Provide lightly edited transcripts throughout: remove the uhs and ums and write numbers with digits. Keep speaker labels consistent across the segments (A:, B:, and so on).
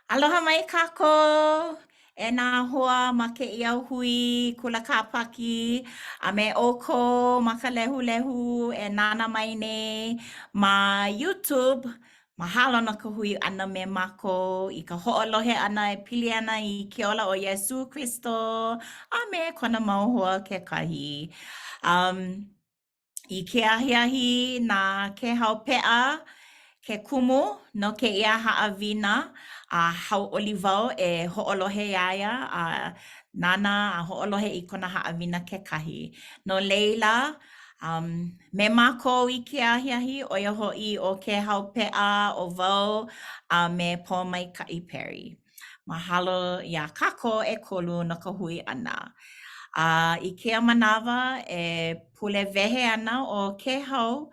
A: Aloha mai kākou e nā hoa ma kēia hui kula kāpaki a me ʻoukou ma ka lehulehu e nānā mai nei ma YouTube. Mahalo no ka hui ʻana me mākou i ka hoʻolohe ʻana e pili ana i ke ola o Iesū Kristo a me kona mau hoa kekahi. Um, I ke ahiahi na Kēhau Peʻa ke kumu no kēia haʻawina a hauʻoli wau e hoʻolohe iā ia a nānā a hoʻolohe i kona haʻawina kekahi. No laila, um, me mākou i ke ahiahi, ʻo ia hoʻi ʻo Kēhau Peʻa, ʻo wau, a me Pōmaikaʻi Perry. Mahalo iā kākou ʻekolu no ka hui ʻana. A i kēia manawa e pule wehe ana ʻo Kēhau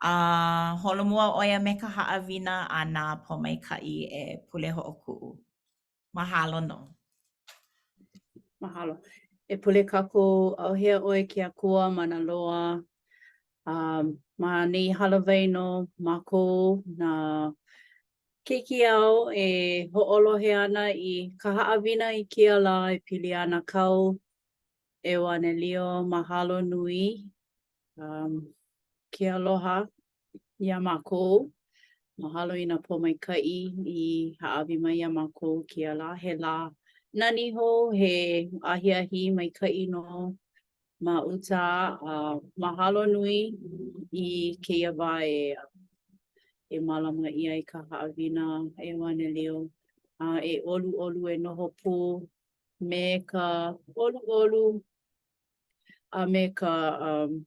A: a holomua ʻo ia me ka haʻawina a na Pōmaikaʻi e pule hoʻokuʻu. Mahalo nō.
B: Mahalo. E pule kākou, ʻauhea ʻoe ke Akua mana loa. Um, ma nei hālāwai nō mākou nā Keiki āu e hoʻolohe ana i ka haʻawina i kēia lā e pili ana kāu ʻeuanelio mahalo nui um, ke aloha iā mākou. Mahalo i nā pōmaikaʻi i hāʻawi mai iā mākou kēia lā. He lā nani hou, he ahiahi maikaʻi nō ma Utah a mahalo nui i kēia wā e e mālama ʻia ai ka haʻawina ʻeuanelio a e ʻoluʻolu e noho pū me ka ʻoluʻolu a me ka um,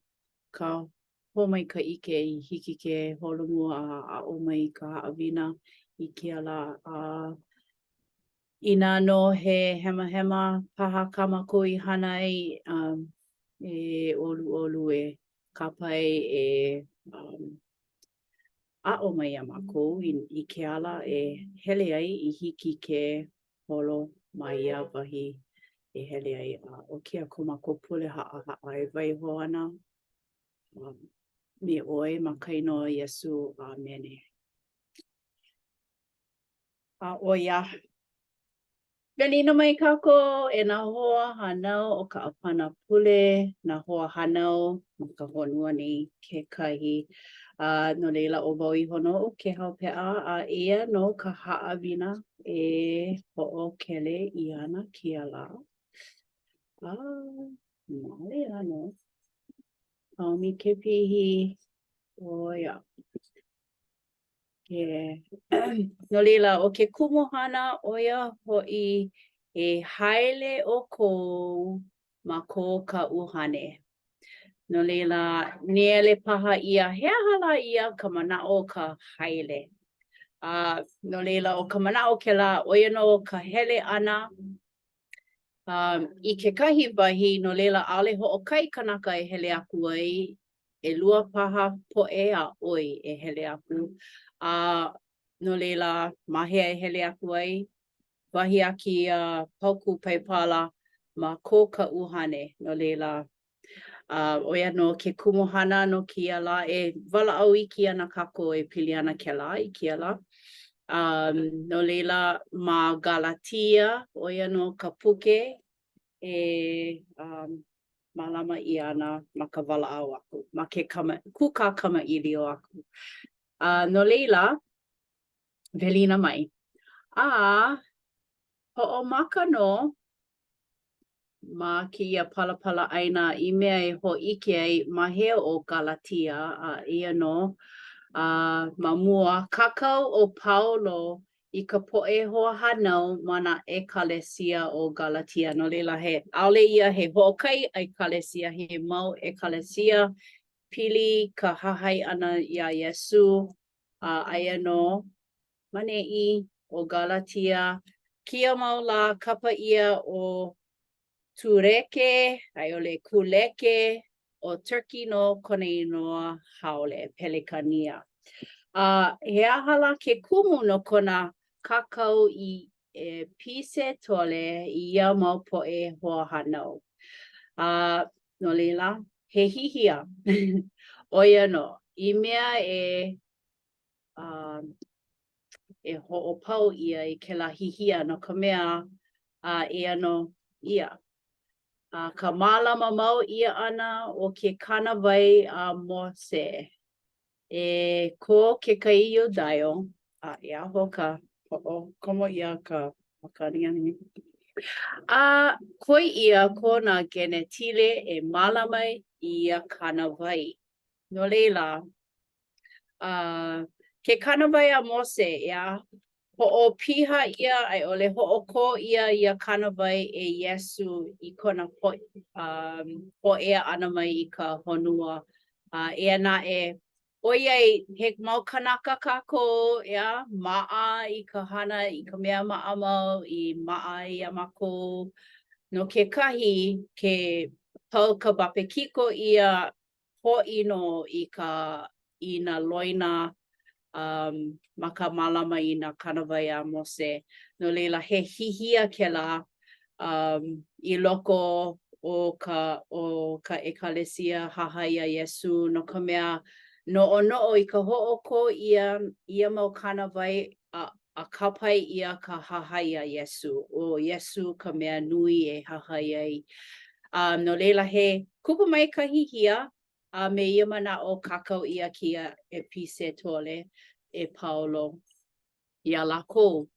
B: ka pōmaikaʻi ke i hiki ke holomua a aʻo mai i ka haʻawina i kēia lā a Inā nō he hemahema paha kā mākou i hana ai, um, e ʻoluʻolu e kāpae e um, aʻo mai iā mākou i, i ke ala e hele ai i hiki ke holo ma ia wahi e hele ai. A ʻo kēia ko mākou pule haʻahaʻa e waiho ana um, me ʻoe ma ka inoa o Iesū. ʻĀmene. A ʻo ia. Welina mai kākou e nā hoa hānau o ka ʻāpana pule, nā hoa hānau ma ka honua nei kekahi. A no laila, ʻo wau iho nō ʻo Kēhau Peʻa, a eia nō ka haʻawina e hoʻokele ʻia ana kēia lā. A ma laila nō, kaomi ke pihi, ʻo ia. No laila, ʻo ke kumuhana ʻo ia hoʻi e haele ʻoukou ma ko ka ʻUhane. No laila, nīele paha ʻia, he aha lā ia ka manaʻo o ka haele? A no laila, ʻo ka manaʻo kēlā, ʻo ia nō ka hele ʻana um, i kekahi wahi, no laila, ʻaʻole hoʻokahi kanaka e hele aku ai, ʻelua paha poʻe a ʻoi e hele aku. A no laila, ma hea e hele aku ai? Wahi a kēia paukū Paipala ma ko ka ʻuhane. No laila, a ʻo ia nō ke kumuhana no kēia lā e walaʻau iki ana kākou e pili ana kēlā i kēia lā. Um, no laila, ma Galatia, ʻo ia nō ka puke e um, mālama ʻia ana ma ka walaʻau aku, ma ke kama, kūkā kamaʻilio aku. A no laila, welina mai. A hoʻomaka nō ma kēia palapala ʻāina i mea e hōʻike ai ma hea ʻo Galatia, a eia nō, a ma mua, kākau ʻo Paulo i ka poʻe hoahānau ma nā ʻekalesia o Galatia. No laila, he, ʻaʻole ia he hoʻokahi ʻekalesia, he mau ʻekalesia pili ka hahai ʻana iā Iesū, a aia nō ma neʻi ʻo Galatia. Kēia mau lā, kapa ʻia ʻo Tureke, a i ʻole Kuleke, ʻo Turkey nō kona inoa haole, Pelekania. A he aha lā ke kumu no kona kākau i ʻepisetole i ia mau poʻe hoahānau? A no laila, he hihia ʻo ia nō, i mea e um. e hoʻopau ʻia i kēlā hihia no ka mea, a eia nō ia. A ka mālama mau ʻia ʻana o ke kānāwai a Mose e kō kekahi Iudaio, a e aho ka hoʻokomo ʻia ka makani aniani. A koi ʻia ko nā Genetile e mālama i ia kānāwai. No laila, a ke kānāwai a Mose, ʻeā, hoʻopiha ʻia a i ʻole hoʻokō ʻia ia kānāwai e Iesū i kona hōʻea ʻana mai i ka honua. A eia naʻe, ʻoiai he mau kānaka kākou, ʻeā, maʻa i ka hana i ka mea maʻamau i maʻa ai iā mākou. No kekahi, ke pau ka bapekiko ʻia, hōʻino i ka i nā loina um, ma ka mālama i nā kānāwai a Mose. No laila, he hihia kēlā um, i loko o ka, o ka ʻekalesia hahai iā Iesū, no ka mea, noʻonoʻo i ka hoʻokō ʻia ia mau kānāwai a, a kāpae ʻia ka hahai iā Iesū. ʻO Iesū ka mea nui e hahai ai. Um, no laila, he kupu mai ka hihia, a me ia manaʻo kākau ʻia kēia ʻepisetole e Paulo iā lākou.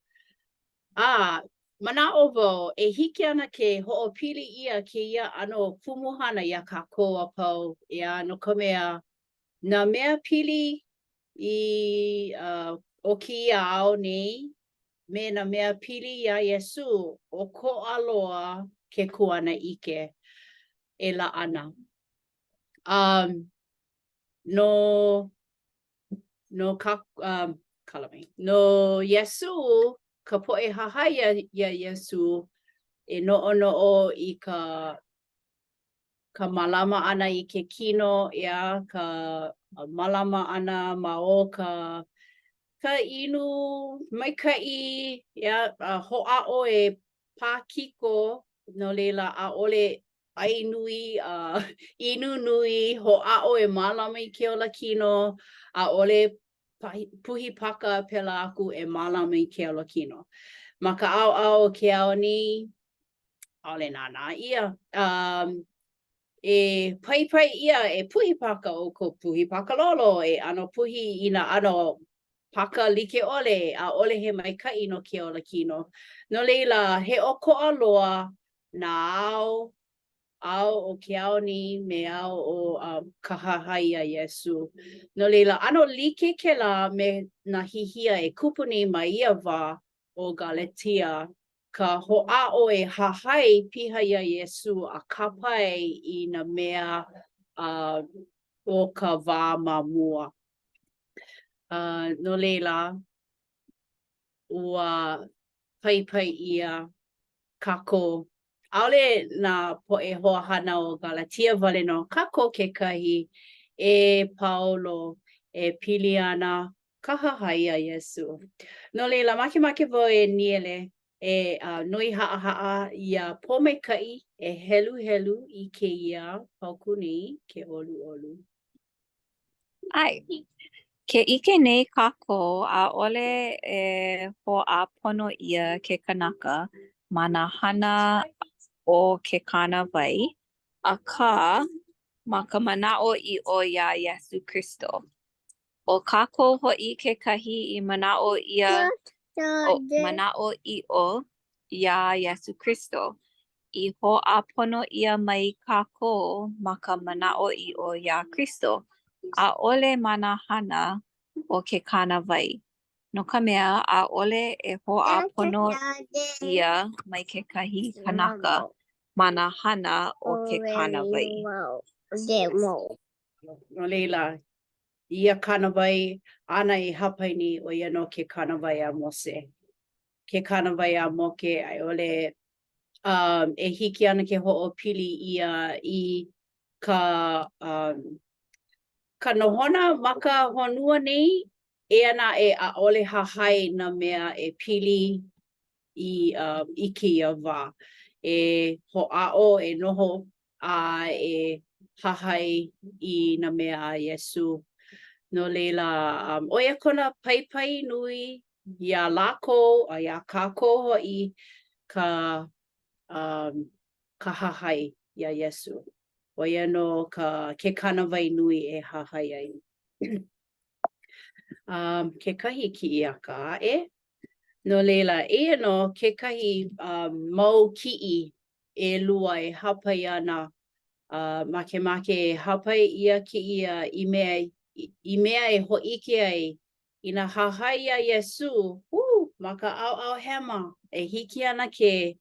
B: A manaʻo wau, e hiki ana ke hoʻopili ʻia kēia ʻano kumuhana iā kākou a pau, ʻeā, no ka mea, nā mea pili i uh, o kēia ao nei me nā mea pili iā Iesū, ʻokoʻa loa ke kuanaʻike e laʻana. Um, no, no ka, um, kala mai. No Iesū, ka poʻe hahai iā, iā Iesū, e noʻonoʻo i ka ka mālama ʻana i ke kino, ʻeā, ka mālama ʻana ma o ka ka inu maikaʻi, ʻeā, a hoʻāʻo e pākiko, no laila ʻaʻole ʻai nui a inu nui, hoʻāʻo e mālama i ke ola kino, ʻaʻole puhi paka pēlā aku e mālama i ke ola kino. Ma ka ʻaoʻao o ke ao nei, ʻaʻole nānā ʻia. Um, e paipai ʻia e puhi paka ʻoukou, puhi pakalolo, e ʻano puhi i nā ʻano paka like ʻole, ʻaʻole he maikaʻi no ke ola kino. No laila, he ʻokoʻa loa nā ao, ao o ke ao nei me ao o um, ka hahai iā Iesū. No laila, ʻano like kēlā me nā hihia e kupu nei ma ia wā o Galetia ka hoʻāʻo e hahai piha iā Iesū a kāpae i nā mea uh, o ka wā ma mua. Uh, no laila, ua paipai ʻia kākou, ʻaʻole nā poʻe hoahānau o Galatia wale nō, kākou kekahi e Paulo e pili ana ka hahai iā Iesū. No laila, makemake wau e nīele e uh, noi haʻahaʻa iā Pōmaikaʻi e heluhelu i kēia paukū nei, ke ʻoluʻolu.
C: ʻAe. Ke ʻike nei kākou, ʻaʻole e hoʻāpono ʻia ke kanaka ma nā hana o ke kānāwai, akā, ma ka manaʻoʻiʻo iā Iesū Kristo. ʻO kākou hoʻi kekahi i manaʻo ʻia, o, manaʻoʻiʻo iā Iesū Kristo, i hoʻāpono ʻia mai kākou ma ka manaʻoʻiʻo iā Kristo, ʻaʻole ma nā hana o ke kānāwai, no ka mea, ʻaʻole e hoʻāpono ʻia mai kekahi kanaka ma nā hana o ke kānāwai.
B: No laila, ia kānāwai āna e hāpai nei, ʻo ia nō ke kānāwai a Mose. Ke kānāwai a Moke, a i ʻole um, e hiki ana ke hoʻopili ʻia i ka, um, ka nohona ma ka honua nei, eia naʻe ʻaʻole hahai nā mea e pili i, um, i kēia wā. E hoʻāʻo, e noho a e hahai i nā mea a Iesū. No laila, um, ʻo ia kona paipai nui. iā lākou a iā kākou hoʻi ka um, ka hahai iā Iesū. ʻO ia nō ka ke kānāwai nui e hahai ai. Um, kekahi kiʻi aka aʻe. No laila, eia nō kekahi um, mau kiʻi ʻelua e hāpai ana uh, makemake e hāpai ʻia kēia i mea, i, i mea e hōʻike ai inā hahai iā Iesū, hū, ma ka ʻaoʻao hema, e hiki ana ke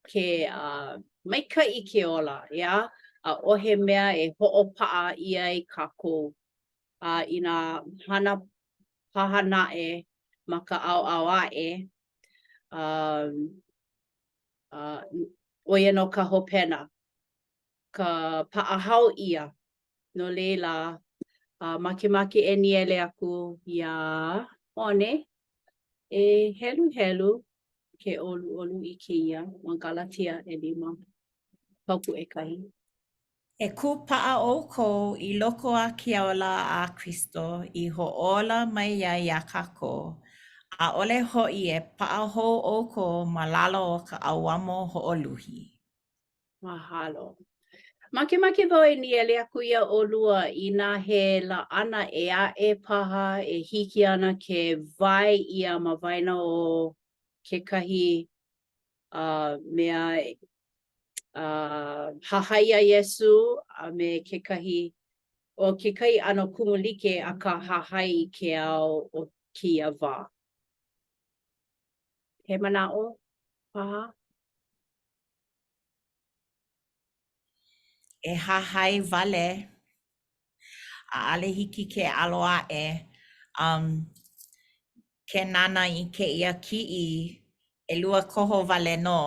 B: ke uh, maikaʻi ke ola, ʻeā? ʻAʻohe mea e hoʻopaʻa ʻia ai kākou. A inā hana paha naʻe ma ka ʻaoʻao aʻe, um, uh, ʻo ia nō ka hopena, ka paʻahao ʻia. No laila, uh, makemake e nīele aku iā One e heluhelu ke ʻoluʻolu i kēia ma Galatia ʻelima, paukū
A: ʻekahi. E kūpaʻa ʻoukou i loko a ke ola a Kristo i hoʻōla mai ai iā kākou, ʻaʻole hoʻi e paʻa hou ʻoukou ma lalo o ka ʻauamo hoʻoluhi.
B: Mahalo. Makemake wau e nīele aku iā ʻolua inā he laʻana ʻē aʻe paha e hiki ana ke wae ʻia ma waena o kekahi uh, mea uh, hahai iā Iesū a me kekahi ʻo kekahi ʻano kumu like akā hahai i ke ao o kēia wā. He manaʻo paha?
A: E hahai wale. ʻAʻole hiki ke ʻalo aʻe. Um, ke nānā i kēia kiʻi, ʻelua koho wale nō.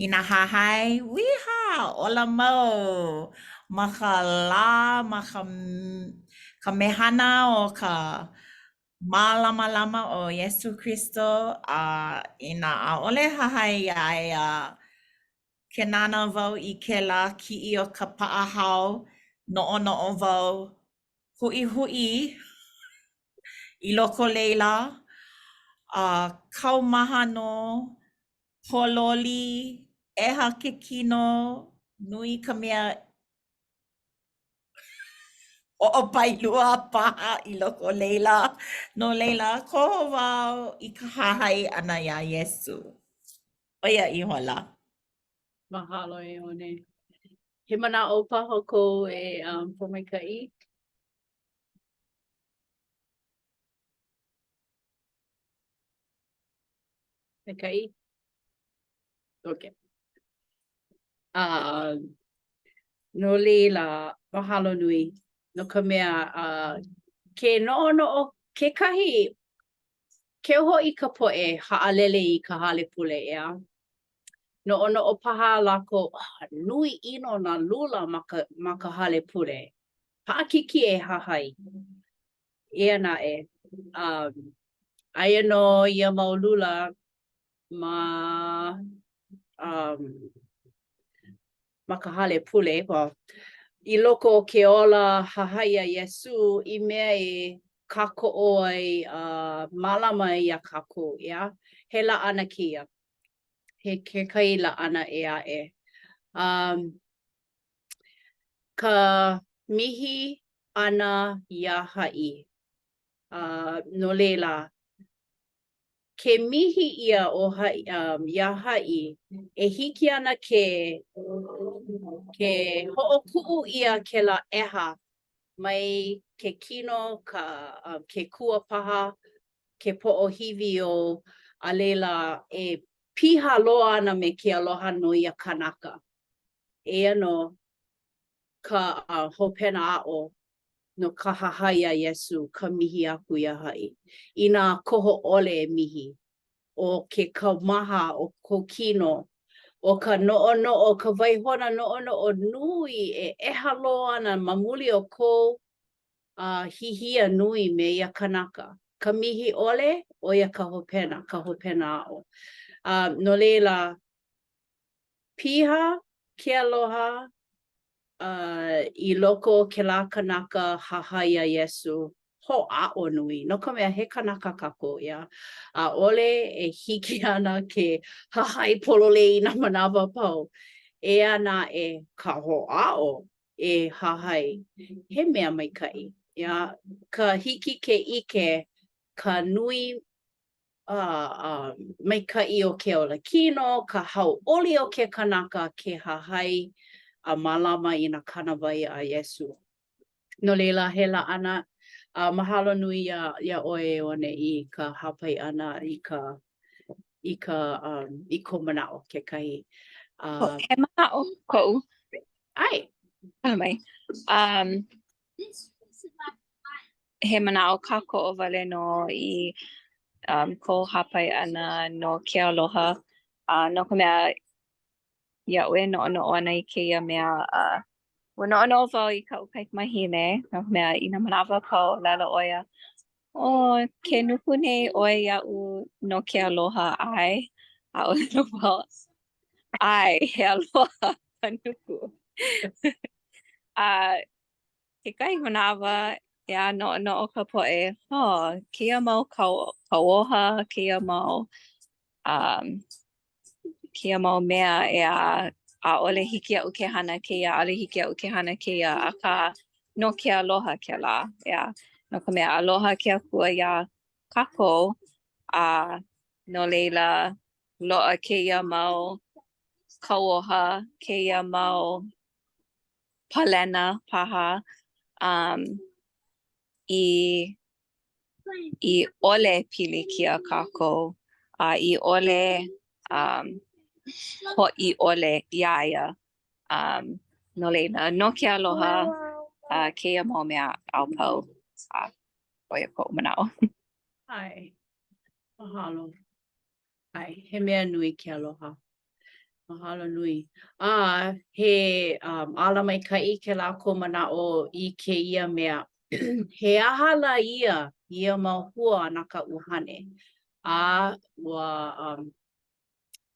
A: Inā hahai, wīhā, ola mau ma ka lā, ma ka, ka mehana o ka mālamalama o Iesū Kristo, a inā ʻaʻole hahai iā ia, ke nānā wau i kēlā kiʻi o ka paʻahao, noʻonoʻo wau, huʻihuʻi i loko leila, a kaumaha nō, pōloli, ʻeha ke kino, nui ka mea Hoʻopailua paha i loko o leila. No laila, koho wau i ka hahai ʻana iā Iesū. ʻO ia ihola.
B: Mahalo e One. He manaʻo paha kou e um, Pōmaikaʻi? Maikaʻi? Okay. Uh, no laila, mahalo nui, no ka mea, uh, ke noʻonoʻo kekahi, keu hoʻi ka poʻe haʻalele i ka hale pule, ʻeā? Noʻonoʻo paha lākou, oh, nui ʻino nā lula ma ka, ma ka hale pule. Paʻakikī e hahai. Eia naʻe, um, aia nō ia mau lula ma um, ma ka hale pule, well, i loko o ke ola hahai iā Iesū i mea e kākoʻo ai a uh, mālama ai iā kākou, ʻeā? He laʻana kēia. He kekahi laʻana ʻē aʻe. Um, ka mihi ʻana iā haʻi. Uh, no laila, ke mihi ʻia ʻo haʻi, um, iā haʻi, e hiki ana ke, ke hoʻokuʻu ʻia kēlā ʻeha mai ke kino, ka, um, ke kua paha, ke poʻohiwi ou, a laila e piha loa ana me ke aloha no ia kanaka. Eia nō ka uh, hopena aʻo no ka hahai iā Iesū, ka mihi aku iā haʻi. Inā koho ʻole e mihi, ʻo ke kaumaha o kou kino, ʻo ka noʻonoʻo, ka waihona noʻonoʻo nui e ʻeha loa ana ma muli o kou uh, hihia nui me ia kanaka. Ka mihi ʻole, ʻo ia ka hopena, ka hopena aʻo. Uh, no laila, Piha ke aloha uh, i loko o kēlā kanaka hahai iā Iesū. hoʻāʻo nui, no ka mea, he kanaka kākou, ʻeā. ʻAʻole e hiki ana ke hahai pololei i nā manawa a pau. Eia naʻe ka hoʻāʻo e hahai, he mea maikaʻi, ʻeā. Ka hiki ke ʻike ka nui a maikaʻi o ke olakino, ka hauʻoli o ke kanaka ke hahai a mālama i nā kānāwai a Iesū. No laila, he laʻana, a mahalo nui iā iā ʻoe e One i ka hāpai ʻana i ka i ka um, i kou manaʻo kekahi.
C: Uh, he manaʻo koʻu.
B: ʻAe.
C: Hala mai. Um, he manaʻo kākoʻo wale nō i um, kou hāpai ʻana no ke aloha. Uh, no ka mea, iaʻu e noʻonoʻo ana i kēia mea, uh, ua noʻonoʻo wau i kaʻu kaikamahine, no ka mea, i nā manawa a pau, ʻōlelo ʻo ia, Oh, ke nuku nei ʻoe iaʻu no ke aloha, ʻae? A ʻōlelo wau, ʻae, he aloha ka nuku. A kekahi manawa, ʻeā, noʻonoʻo ka poʻe, oh, kēia mau kau kauoha, kēia mau um, kēia mau mea, ʻeā, ʻaʻole hiki iaʻu ke hana kēia, ʻaʻole hiki iaʻu ke hana kēia, akā, no ke aloha kēlā, ʻeā, no ka mea, aloha ke Akua iā kākou, a no laila, loaʻa kēia mau kauoha, kēia mau palena paha um, i i ʻole pilikia kākou a i ʻole um, hoʻi ʻole iā ia. Um, no laila, no ke aloha uh, kēia mau mea a pau. A ʻo ia koʻu manaʻo.
B: ʻAe. Mahalo. ʻAe, he mea nui ke aloha. Mahalo nui. A he um, ala maikaʻi kēlā kou manaʻo i kēia mea. he aha lā ia, ia mau hua na ka ʻuhane? A ua, um,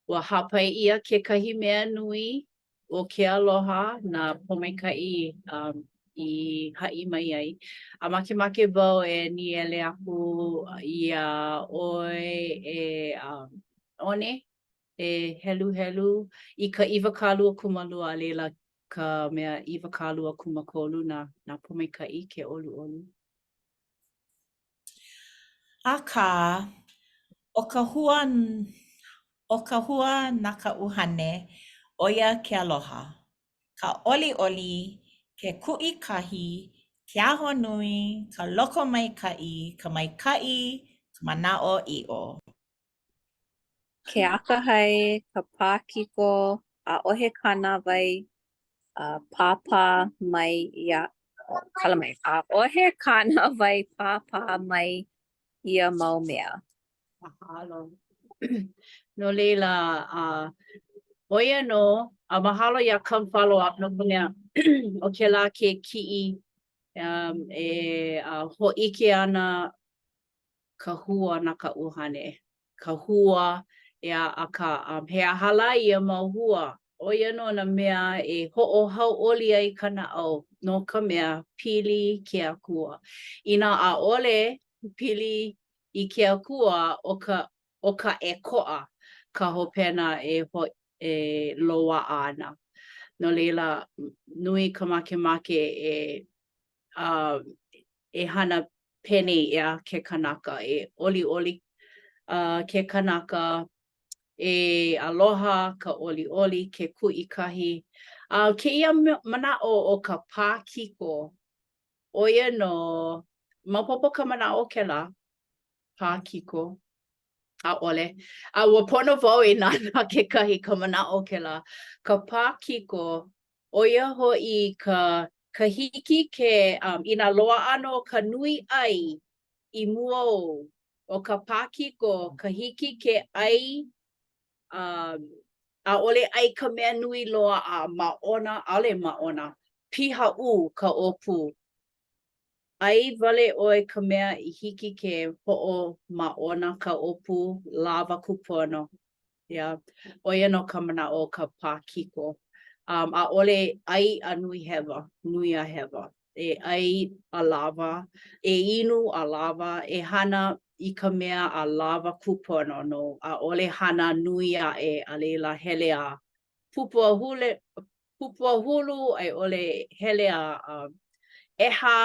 B: ua hāpai ʻia kekahi mea nui ʻo ke aloha nā pōmaikaʻi um, i haʻi mai ai. A makemake wau e nīele aku iā ʻoe e um, One, e heluhelu i ka 22, a laila ka mea 23 na nā pōmaikaʻi ke ʻoluʻolu.
A: Akā, ʻo ka hua, ʻo ka hua na ka ʻUhane, ʻo ia ke aloha, ka ʻoliʻoli, ke kuʻikahi, ke ahonui, ka lokomaikaʻi, ka maikaʻi, ka manaʻoʻiʻo.
C: Ke akahai, ka pākiko, ʻaʻohe kānāwai pāpā mai ia, kala mai, ʻaʻohe kānāwai pāpā mai ia mau mea.
B: Mahalo. No laila, ʻo ia nō, a mahalo iā Come Follow Up no ka mea, ʻo kēlā ke kiʻi e hōʻike ana ka hua na ka ʻuhane, ka hua, ʻeā, akā, um, he aha lā ia mau hua? ʻO ia nō nā mea e hoʻohauʻoli ai ka naʻau, no ka mea, pili ke Akua. Inā ʻaʻole pili i ke Akua, ʻo ka, ʻo ka ʻēkoʻa ka hopena e ho, e loaʻa ana. No laila, nui ka makemake e, uh, e hana penei, ʻeā, ke kanaka, e ʻoliʻoli uh, ke kanaka, e aloha ka ʻoliʻoli, ke kuʻikahi. A uh, kēia manaʻo o ka pākiko, ʻo ia nō, maopopo ka manaʻo kēlā, pākiko, ʻaʻole. A ua pono wau e nānā kekahi ka manaʻo kēlā. Ka pākiko, ʻo ia hoʻi ka ka hiki ke um, inā loaʻa nō ka nui ʻai i mua ou, ʻo ka pākiko ka hiki ke ʻai um, ʻaʻole ʻai ka mea nui loa a māʻona, ʻaʻole māʻona, pihaʻū ka ʻōpū. ʻAi wale ʻoe ka mea i hiki ke hoʻomāʻona ka ʻōpū lawa kūpono. Yeah. ʻO ia nō ka manaʻo o ka pākiko. Um, ʻaʻole ʻai a nui hewa, nui a hewa. E ʻai a lawa, e inu a lawa, e hana i ka mea a lawa kūpono nō, ʻaʻole hana nui aʻe a laila hele a pupuahule, pupuahulu a i ʻole hele a ʻeha,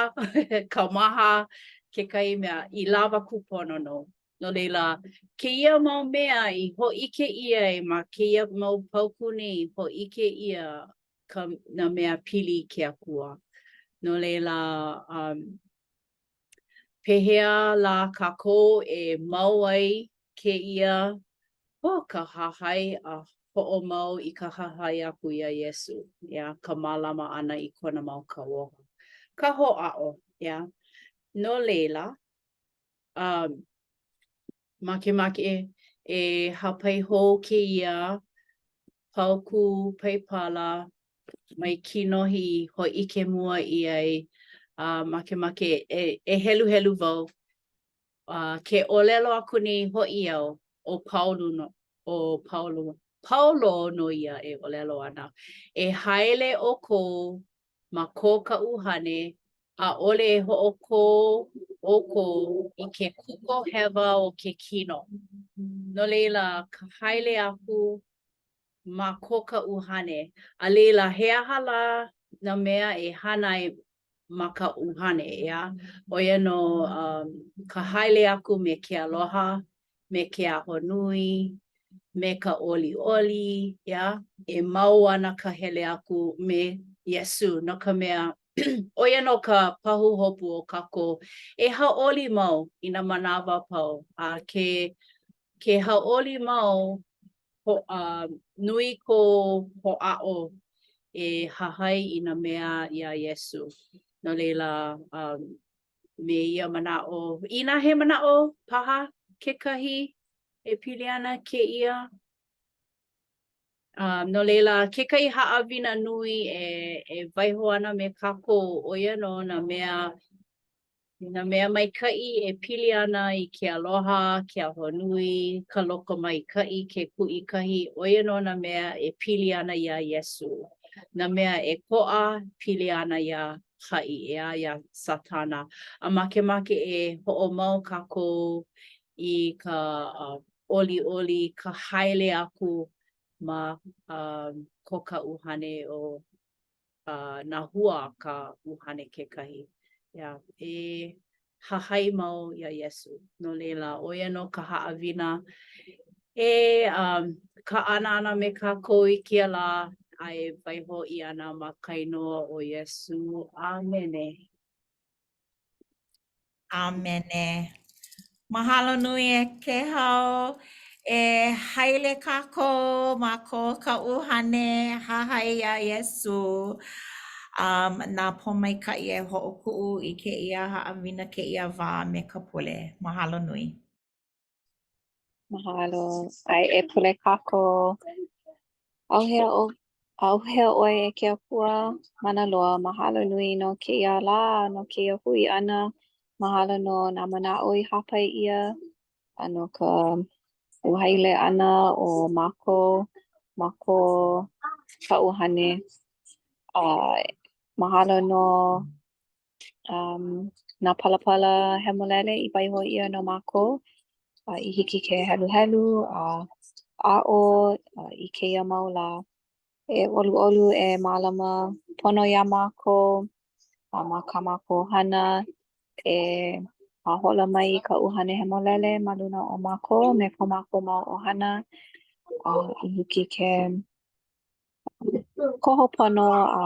B: kaumaha kekahi mea i lawa kūpono nō. No laila, kēia mau mea i hōʻike ʻia ai ma kēia mau paukū nei, hōʻike ʻia ka, nā mea pili i ke Akua. No laila, um, pehea lā kākou e mau ai kēia, oh, ka hahai a hoʻomau i ka hahai aku iā Iesū, yeah, ka mālama ʻana i kona mau kauoha, ka hoʻāʻo, yeah. No laila, um, makemake e hāpai hou kēia paukū Paipala mai kinohi i hōʻike mua ʻia ai, a makemake e, e heluhelu wau. A ke ʻōlelo aku nei hoʻi au, ʻo Paulo no, ʻo Paulo, Paulo nō ia e ʻōlelo ana, e haele ʻoukou ma ko ka ʻUhane, ʻaʻole e hoʻokō ʻoukou i ke kuko hewa o ke kino. No laila, ka haele aku ma ko ka ʻUhane, a laila, he aha lā nā mea e hana ai ma ka ʻUhane, ʻeā? ʻO ia nō um, ka haele aku me ke aloha, me ke ahonui, me ka ʻoliʻoli, ʻeā? E mau ana ka hele aku me Iesū, no ka mea, ʻo ia nō ka pahuhopu o kākou e hauʻoli mau i nā manawa a pau, a ke, ke hauʻoli mau, ho, uh, nui kou hoʻāʻo e hahai i nā mea iā Iesū. No laila, um, me ia manaʻo, inā he manaʻo paha kekahi e pili ana kēia, um, no laila, kekahi haʻawina nui e, e waiho ana me kākou, ʻo ia nō nā mea nā mea maikaʻi e pili ana i ke aloha, ke ahonui, ka lokomaikaʻi, ke kuʻikahi, ʻo ia nō nā mea e pili ana iā Iesū. Nā mea ʻēkoʻa pili ana iā haʻi, ʻeā, iā Sātana. A makemake e hoʻomau kākou i ka ʻoliʻoli, ka haele aku ma ko ka ʻUhane o uh, nā hua a ka ʻUhane kekahi. Yeah, e hahai mau iā Iesū. No laila, ʻo ia nō ka haʻawina e um, kaʻana ana me kākou i kēia lā a e waiho ʻia ana ma ka inoa o Iesū. ʻĀmene.
A: ʻĀmene. Mahalo nui e Kēhau. E haele kākou ma ko ka ʻUhane hahai iā Iesū. Um, nā pōmaikaʻi e hoʻokuʻu i kēia haʻawina kēia wā me ka pule. Mahalo nui.
C: Mahalo. ʻAe e pule kākou. ʻAuhea ʻo ʻAuhea ʻoe e ke Akua mana loa, mahalo nui no kēia lā, no kēia hui ʻana, mahalo no nā manaʻo i hāpai ʻia, a no ka uhaele ʻana o mākou ma ko ka ʻuhane. A mahalo no um, nā palapala hemolele i waiho ʻia no mākou a i hiki ke heluhelu a aʻo i kēia mau lā. E ʻoluʻolu e mālama pono iā mākou a ma kā mākou hana e pāhola mai i ka ʻUhane Hemolele ma luna o mākou me ko mākou mau ʻohana a i hiki ke koho pono a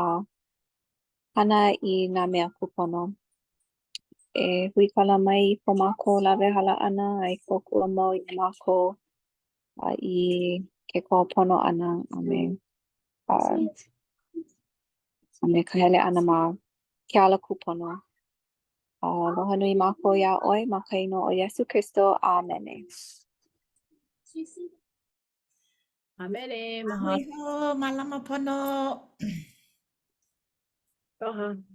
C: hana i nā mea kūpono. E huikala mai i ko mākou lawehala ʻana a e kōkua mau iā mākou a i ke koho pono ʻana a me a, a me ka hele ʻana ma ke ala kūpono. A aloha nui mākou iā ʻoe ma ka inoa o Iesū Kristo. ʻĀmene.
B: ʻĀmene. Mahalo.
A: Mālama pono.
B: Aloha.